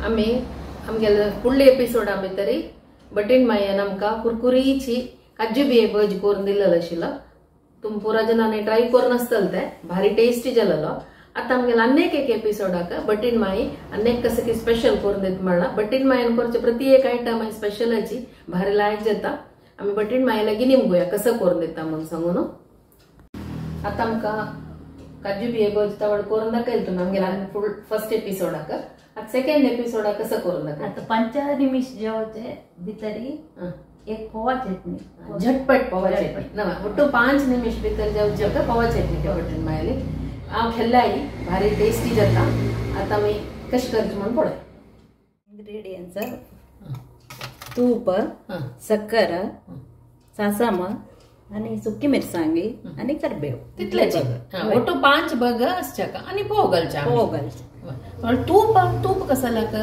आमी आमगेले फुडले एपिसोडा भितरी बटीण मायेन आमकां कुरकुरीची काजू बिये भज करून दिलेलो आशिल्लो. तुम पुरा जणांनी ट्राय करून आसतले ते भारी टेस्टी जालेलो. आतां आमगेले आनीक एक एपिसोडाक बटीण माई आनीक कसं की स्पेशल करून दित म्हणला. बटीण मायेन करचे प्रति एक आयटम स्पेशलाची भारी लायक जाता. आमी बटीण माये लागीं निमगुया कसं करून दिता म्हणून सांगून. आतां आमकां काजू बिये भज तवड करून दाखयल तुमी आमगेले फुल फर्स्ट एपिसोडाक. आतां सेकंड एपिसोडाक कसं करून दाखयल. आतां 5 निमिष जेवचे भितरी एक पोवा चटणी, झटपट पोवा चटणी ना ಒಟ್ಟು 5 निमिष भितर जेवचे पोवा चटणी बटीण मायली हांव खेल्लाय भारी टेस्टी जाता. आतां आमी कशें करचें म्हणून पळय. इंग्रेडियंट्स तूप, साकर, सासम आणि सुकी मिरसांगी आणि करबेव तितलेच. ಒಟ್ಟು 5 बग आसचे आनी पोव घालचे. पोव घालचे. तूप तूप कसं लाग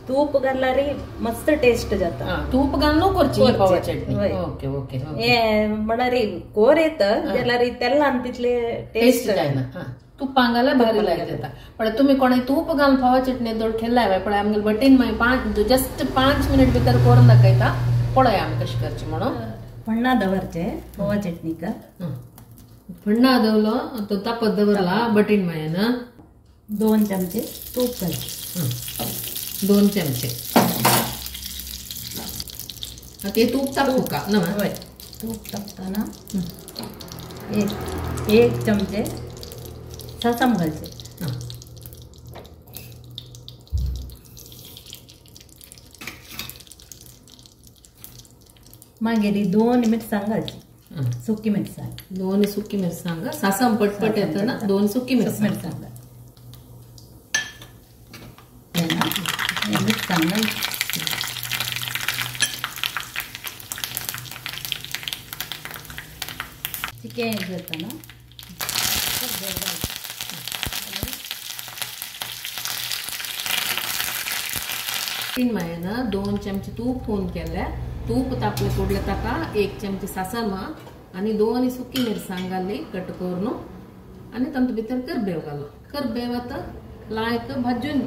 तूप घातल्यार मस्त टेस्ट जाता. तूप घालून करची पोवा चटणी. ओके ओके हे म्हळ्यार कोर येता जाल्यार तेलान तितले टेस्ट जायना. तुपान घाल्यार भारी लायक जाता. पण तुमी कोणाय तूप घालून पोवा चटणी दोड खेल्लाय पण आमगेले बटीन मागीर जस्ट 5 मिनिट भितर करून दाखयता. पळय आमी कशें करचें म्हणून. फण्णा दवरचे पोवा चटणीक. फण्णा दवरलो तो तापत दवरला बटीन मायेन. 2 चमचे तूप घालचे. 2 चमचे. आता तूप तापूका ना. तूप तापताना 1 चमचे सासम घालचे. मागीर 2 मिरसांग घालची, सुकी मिरसांग. 2 सुकी मिरसांग. सासम पटपट येता ना. 2 सुकी मिरसांग. मिरसांग चिकेन जाता ना. मायेन 2 चमचे तूप फोन केले. तूप तापले कुडले ताका 1 चमचे सासम आनी 2 सुकी मिरसांग घाली कट करून आनी तातूंत भितर करबेव घालो. करबेव आतां लायक भाजून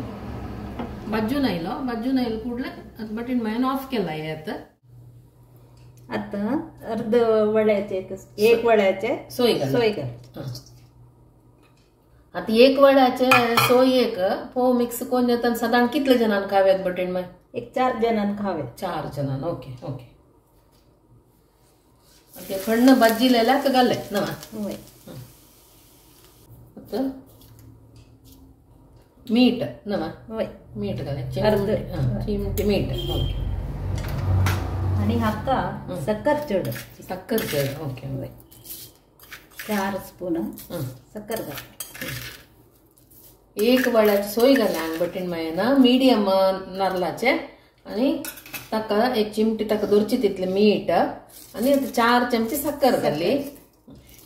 भाजून आयलो. भाजून आयलो कुडले बटीण मायेन ऑफ केला हे. आतां आतां अर्द वड्याचे 1 वड्याचे सोय घाल. सोय घाल. आतां 1 वड्याचे सोय एक फोव मिक्स करून जाता. सादारण कितले जणांक खाव्यात बटीण माय? एक 4 जणांक खाव्यात. 4 जणांक. Okay okay. ते फण्ण भाजिलेल्याक घाले ना. आतां मीठ ना. मीठ घाले चिमटी मीठ. ओके. आणि हाका साकर चड. साकर चड. ओके. 4 स्पून साकर घाल. 1 वड्याची सोय घाल्या हांगा बटीण मायेन मिडियम नाल्लाचे आनी ताका 1 चिमटी ताका दवरची तितलें मीठ आनी आतां 4 चमचे साकर घाली.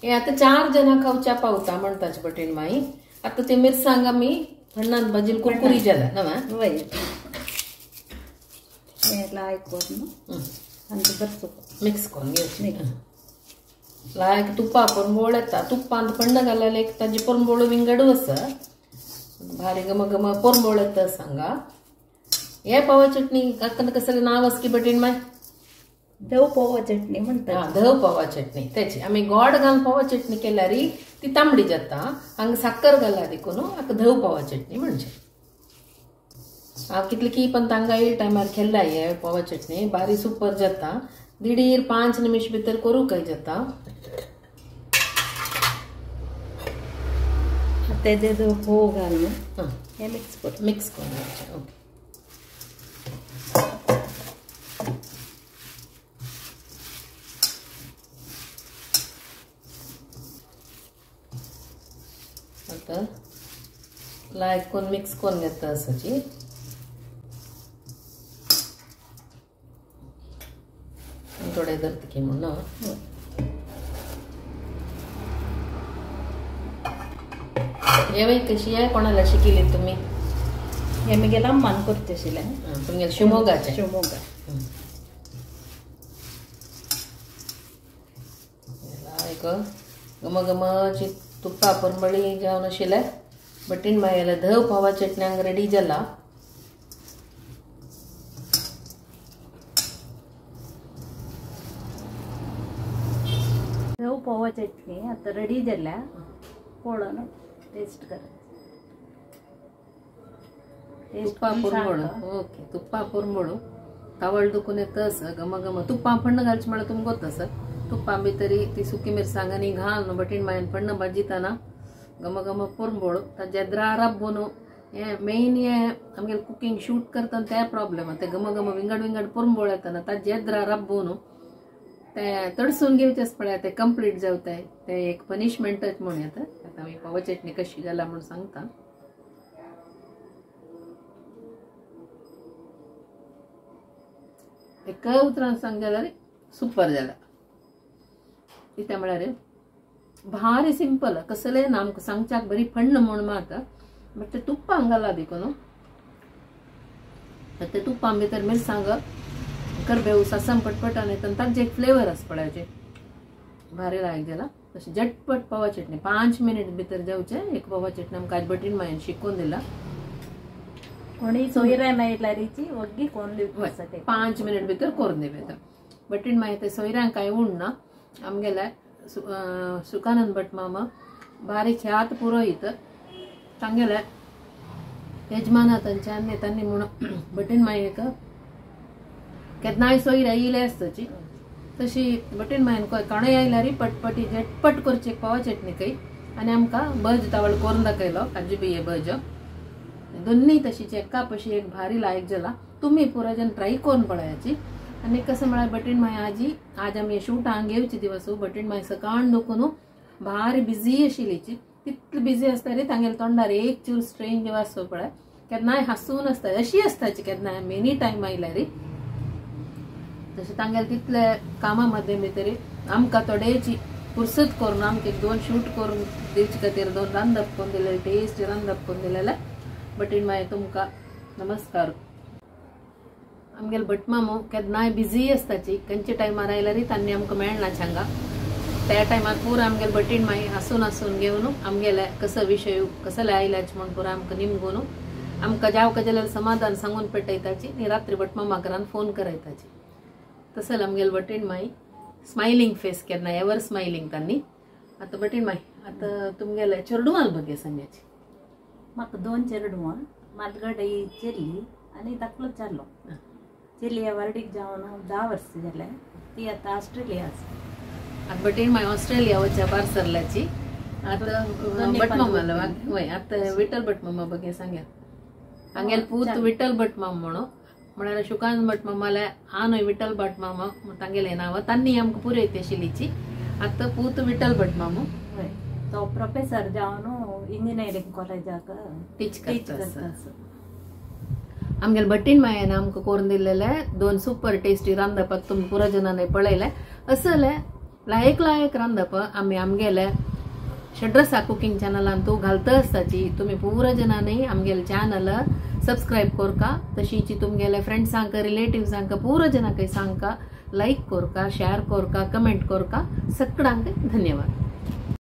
हे आतां 4 जाणां खावच्या पावता म्हणटाचे बटीण माई. आतां ते मिरसांग आमी फण्णान भाजील कुरकुरी जाल्या ना. लायक करून मिक्स करून घेवची. लायक तुपा परंबोळ येता. तुपांत फण्ण घाल्यार एक ताजी परंबोळ विंगड आसा. भारी गम गम परंबोळ येता सांगा. हे पोवा चटणी कसले नाव आसा की बटीण माय? धव पोवा चटणी म्हणतात. धव पोवा चटणी त्याची आमी गोड घालून पोवा चटणी केल्यार ती तांबडी जाता. हांगा साकर घाला देखून हाका धव पोवा चटणी म्हणजे. हांव कितले की पण तांकां ये टायमार खेल्ला हे पोवा चटणी भारी सुपर जाता. दिडीर 5 निमिष भितर करूंकय जाता. तेजे फोव घालून हे मिक्स कर. मिक्स करून घालचें. ओके. आतां लायक करून मिक्स करून घेता आसाची. थोडे धरता की म्हणून. हे कशी आहे कोणाला शिकली तुम्ही? हे म्हगेल्या अम्मान करचे आशिल्लें. तुमगेले शिमोगाचे. शिमोगा. एक गम गमची तुप्पा परमळी जावन आशिल्लें. बटीण मायेले धव पोवा चटण्यांक रेडी जाला. करबेव पोवा चटणी आता रेडी जाल्या पोळोन टेस्ट कर. तुप्पा पुरमोळू. ओके तुप्पा पुरमोळू तावळ दुखून येतस गम गम तुप्पा फण्ण घालचे म्हळ्यार तुमकां गोत तुप्पा भितरी ती सुकी मिरसांग आनी घाल बटीण मायन फण्ण भाजिताना गम गम पुरमोळू ताजे राब्बून हे मेन हे आमगेले कुकींग शूट करतना ते प्रॉब्लेम ते गम गम विंगड विंगड पुरमोळ येताना ताजे राब्बून ते तडसून घेवचेच पळय ते कंप्लीट जावताय ते एक पनिशमेंटच म्हणून येता. आतां आमी पाव चटणी कशी जाला म्हूण सांगता. एका उतरान सांग जाल्यार सुपर जाला. कितें म्हळ्यार भारी सिंपल कसलें ना आमकां सांगच्याक बरी फण्ण म्हूण मात बट ते तुप्पां घाला देखून ते तुप्पां भितर मिरसांग करबेव सासम पटपटान येता ताजें एक फ्लेवर आसा पळयाचें भारी लायक जाला. तशें झटपट पावा चटणी 5 मिनट भितर जावचें एक पावा चटणी आमकां आज बटीण मायन शिकोवन दिला. कोणी सोयऱ्यान आयल्यारीची वग्गी कोण 5 मिनट भितर करून दिवं. बटीण माय ते सोयऱ्यांक कांय उणना. आमगेले सुकानंद भट मामा बारीक ख्यात पुरोहित तांगेले यजमाना तांच्या आनी तांणी म्हूण बटीण मायेक केन्नाय सोयऱ्या येयले आसताची तशी बटीण मायन कोणूय आयल्यार पटपटी झटपट करची पावा चटणी खंय आनी आमकां बज तावळ करून दाखयलो काजू बिये बज दोन्ही तशीच एका पशी एक भारी लायक जाला. तुमी पुरा जन ट्राय करून पळयाची. आनी कसं म्हळ्यार बटीण माय आजी आज आमी शूटांक घेवची दिवस बटीण माय सकाळ दुखून भारी बिजी आशिल्लीची तितली बिजी आसता रे तांगेले तोंडार एक चूर स्ट्रेंज वास पळय केन्नाय हांसून आसता अशी आसताची केन्नाय आमी एनी टायम आयल्यार तशें तांगेले तितले कामा मध्ये भितर आमकां थोडेची फुरसत करून आमकां एक 2 शूट करून दिवचे खातीर 2 रांदप करून दिलेले टेस्टी रांदप करून दिलेले बटीण माय तुमकां नमस्कार. आमगेले भटमामो केन्नाय बिजी आसताची खंयच्या टायमार आयल्यार तांणी आमकां मेळना हांगा त्या टायमार पुरा आमगेले बटीण माई हांसून हांसून घेवन आमगेले कसो विशय कसले आयल्याच म्हूण पुरा आमकां निमगून आमकां जावका जाल्यार समाधान सांगून पेटयताची आनी रात्री भटमामा घरान फोन करयताची. तसें आमगेले बटीण माई स्मायलिंग फेस केन्ना एवर स्मायलिंग तांणी. आतां बटीण माई आतां तुमगेले चेडवाल बगे सांगाची. म्हाका 2 चेडवां मालगडे चेली आनी धाकलो चलो. चेली वर्डीक जावन 10 वर्स जाले ती आतां ऑस्ट्रेलिया आसा. आतां बटीण माय ऑस्ट्रेलिया वचच्या पार सरल्याची. आतां भटमामालो वय आतां विठ्ठल भटमामा बगे सांग्या. हांगेले पूत विठ्ठल भटमाम म्हणून म्हळ्यार सुकांत भटमामाले आनय विठ्ठल भटमामा तांगेलें नांव तांणी आमकां पुरयत आशिल्लीची. आतां पूत विठ्ठल भटमाम हय तो प्रोफेसर जावन इंजिनियरींग कॉलेजाक टीच करता. आमगेले बटीण मायेन आमकां करून दिलेले 2 सुपर टेस्टी रांदपाक तुमी पुरा जनांनी पळयले असले लायक लायक रांदप आमी आमगेले षड्रसा कुकींग चॅनलान तूं घालता आसताची. तुमी पुरा जनांनी आमगेले चॅनल सबस्क्रायब करका तशीची तुमगेले फ्रेंड्सांक रिलेटिव्सांक पुरा जनांक सांगका लायक करका शेअर करका कमेंट करका. सगळ्यांक धन्यवाद.